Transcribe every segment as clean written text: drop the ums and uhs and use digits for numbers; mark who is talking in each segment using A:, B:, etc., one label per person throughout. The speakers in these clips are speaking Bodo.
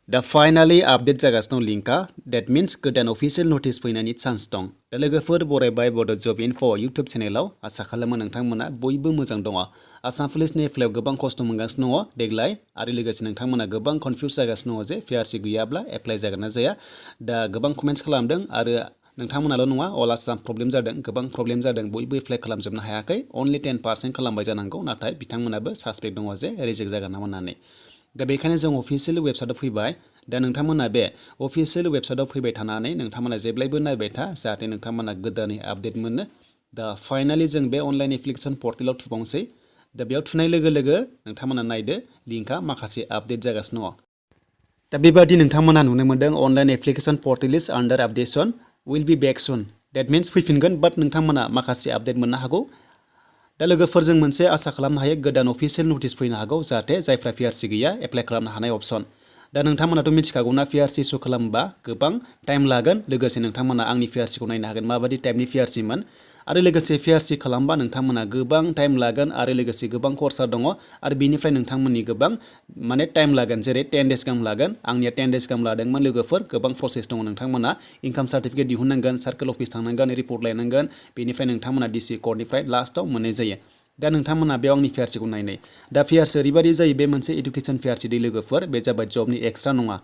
A: दा फाइनाली आपडेट जागासिनो लिंकआ डेट मीन्स गोदान अफिशियल नटिस फैनायनि चान्स दं। दा लोगोफोर बरायबाय बड' जब इनफो इउटुब चेनेलाव आसा खालामो नोंथांमोना बयबो मोजां दङ। आसाम पुलिसनि एप्लाइआव गोबां खस्थ' मोनगासिनो दङ देग्लाय आरो लोगोसे नोंथांमोना गोबां कनफिउज जागासिनो दङ जे पिआरसि गैयाब्ला एप्लाइ जागोन ना जाया। दा गोबां कमेन्ट्स खालामदों आरो नोंथांमोनाल' नङा अल आसाम प्रब्लेम जादों, गोबां प्रब्लेम जादों, बयबो एप्लाइ खालामजोबनो हायाखै। अनलि 10% खालामबाय जानांगौ, नाथाय बिथांमोनाबो सासपेक्ट दङ जे रिजेक्ट जागोन नामा होननानै। दा बेखायनो जों अफिशियेल वेबसाइटआव फैबाय। दा नोंथांमोना बे अफिशियेल वेबसाइटआव फैबाय थानानै नोंथांमोना जेब्लायबो नायबाय था जाहाथे नोंथांमोना गोदानै आपडेट मोनो। दा फाइनाली जों बे अनलाइन एप्लिकेसन पर्टेलाव थुबावनोसै। दा बेयाव थुनाय लोगो लोगो नोंथांमोना नायदो लिंकआ माखासे आपडेट जागासिनो दङ। दा बेबादि नोंथांमोना नुनो मोनदों online application portal is under updation will be back soon. That means फैफिनगोन, बाट नोंथांमोना माखासे आपडेट मोननो हागौ। दा लोगोफोरजों मोनसे आसा खालामनो हायो गोदान अफिशियेल नटिस फैनो हागौ जाहाथे जायफ्रा पिआरसि गैया एप्लाइ खालामनो हानाय अप्शन। दा नोंथांमोनाथ' मिथिखागौना पिआरसि इस्यु खालामबा गोबां टाइम लागोन। लोगोसे नोंथांमोना आंनि पिआरसिखौ नायनो हागोन माबायदि टाइपनि पिआरसिमोन। आरो लोगोसे पिआरसि खालामबा नोंथांमोना गोबां टाइम लागोन आरो लोगोसे गोबां खरसा दङ आरो बेनिफ्राय नोंथांमोननि गोबां टाइम लागोन, जेरै 10 डेज गाहाम लागोन। आंनिया 10 डेज गाहाम लादोंमोन लोगोफोर। गोबां प्रसेस दङ, नोंथांमोना इनकाम सार्टिफिकेट दिहुननांगोन, सार्कोल अफिस थांनांगोन, रिपर्ट लायनांगोन, बेनिफ्राय नोंथांमोना डिसि कर्टनिफ्राय लास्टआव मोननाय जायो। दा नोंथांमोना बेयाव आंनि पिआरसिखौ नायनाय। दा पिआरसि ओरैबायदि जायो, बे मोनसे इडुकेसन पिआरसि दै लोगोफोर, बे जाबाय जबनि एक्सट्रा नङा।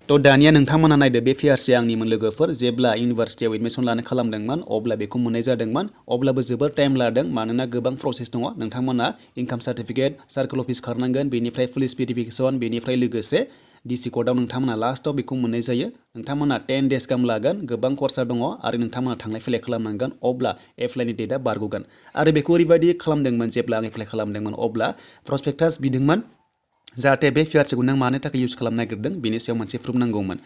A: थ' दानिया नोंथांमोना नायदो बे पिआरसि आंनिमोन लोगोफोर। जेब्ला इउनिभार्सिटियाव एडमिसन लानो खालामदोंमोन अब्ला बेखौ मोननाय जादोंमोन। अब्लाबो जोबोर टाइम लादों मानोना गोबां प्रसेस दङ। नोंथांमोना इनकाम सार्टिफिकेट, सार्कोल अफिस खारनांगोन, बेनिफ्राय पुलिस भेरिफिकेसन, बेनिफ्राय लोगोसे डिसि कर्टआव नोंथांमोना लास्टआव बेखौ मोननाय जायो। नोंथांमोना 10 डेज गाहाम लागोन, गोबां खरसा दङ आरो नोंथांमोना थांलाय फैलाय खालामनांगोन, अब्ला एप्लाइनि डेटआ बारग'गोन। आरो बेखौ ओरैबायदि खालामदोंमोन जेब्ला आं एप्लाइ खालामदोंमोन अब्ला प्रसपेक्टास बिदोंमोन जाहाथे बे पिआरसिखौ नों मानो थाखाय इउज खालामनो नागिरदों बेनि सायाव मोनसे प्रुफ नांगौमोन।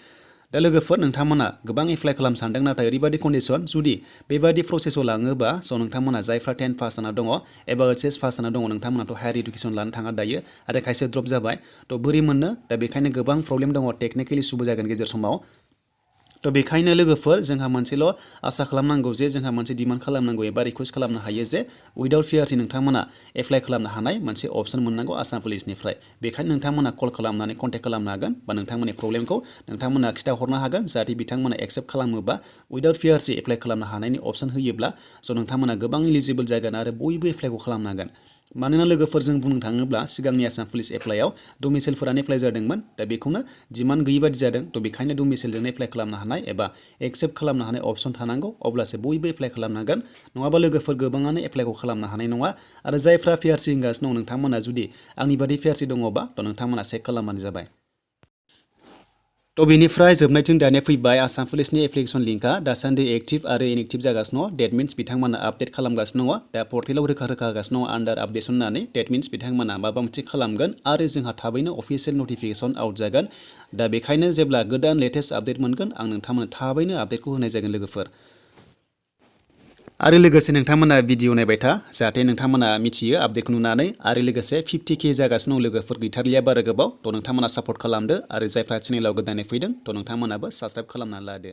A: दा लोगोफोर नोंथांमोना गोबां एप्लाइ खालामनो सानदों, नाथाय ओरैबायदि कन्डिसन जुदि बेबायदि प्रसेसआव लाङोबा नोंथांमोना जायफ्रा 10 पास जाना दङ एबा ओइचएस पास जाना दङ नोंथांमोनाथ' हायार इडुकेसन लानो थाङा दायो आरो खायसे ड्रप जाबाय। थ' बोरै मोननो? दा बेखायनो गोबां प्रब्लेम दङ, टेकनिकेलि इसुबो जागोन गेजेर समाव। थ' बेखायनो लोगोफोर जोंहा मोनसेल' आसा खालामनांगौ जे जोंहा मोनसे डिमान्ड खालामनांगौ एबा रिकुवेस्ट खालामनो हायो जे उइदाउट पिआरसि नोंथांमोना एप्लाइ खालामनो हानाय मोनसे अपसन मोननांगौ आसाम पुलिसनिफ्राय। बेखायनो नोंथांमोना कल खालामनानै कन्टेक्ट खालामनो हागोन बा नोंथांमोननि प्रब्लेमखौ नोंथांमोना खिथाहरनो हागोन जाहाथे बिथांमोना एक्सेप्ट खालामोबा उइदाउट पिआरसि एप्लाइ खालामनो हानायनि अपसन होयोब्ला नोंथांमोना गोबां इलिजिबल जागोन आरो बयबो एप्लाइखौ खालामनो हागोन। मानोना लोगोफोर जों बुंनो थाङोब्ला सिगांनि आसाम पुलिस एप्लाइआव डमिसाइलफोरानो एप्लाइ जादोंमोन। दा बेखौनो डिमान्ड गैयि बादि जादों। थ' बेखायनो डमिसाइलजोंनो एप्लाइ खालामनो हानाय एबा एक्सेप्ट खालामनो हानाय अपसन थानांगौ, अब्लासो बयबो एप्लाइ खालामनो हागोन। नङाबा लोगोफोर गोबाङानो एप्लाइखौ खालामनो हानाय नङा। आरो जायफ्रा पिआरसि होगासिनो दं नोंथांमोना जुदि आंनि बादि पिआरसि दङबा नोंथांमोना चेक खालामबानो जाबाय। थ' बेनिफ्राय जोबनायथिं दानिया फैबाय आसाम पुलिसनि एप्लिकेसन लिंकआ दासान्दि एक्टिभ आरो इनएक्टिभ जागासिनो दङ। डेट मीन्स बिथांमोना आपडेट खालामगासिनो दङ। दा पर्टेलाव रोखा रोखा होगासिनो दङ आन्डार आपडेशन होननानै। डेट मीन्स बिथांमोना माबा मोनसे खालामगोन आरो जोंहा थाबैनो अफिसियेल नटिफिकेसन आउट जागोन। दा बेखायनो जेब्ला गोदान लेटेस्ट आपडेट मोनगोन आं नोंथांमोननो थाबैनो आपडेटखौ होनाय जागोन लोगोफोर। आरो लोगोसे नोंथांमोना भिडिअ नायबाय था जाहाथे नोंथांमोना मिथियो आपडेटखौ नुनानै। आरो लोगोसे 50K जागासिनो दं लोगोफोर, गैथारलिया बारा गोबाव। थ' नोंथांमोना सापर्ट खालामदो आरो जायफ्रा चेनेलाव गोदानै फैदों नोंथांमोनाबो साबस्क्राइब खालामनानै लादो।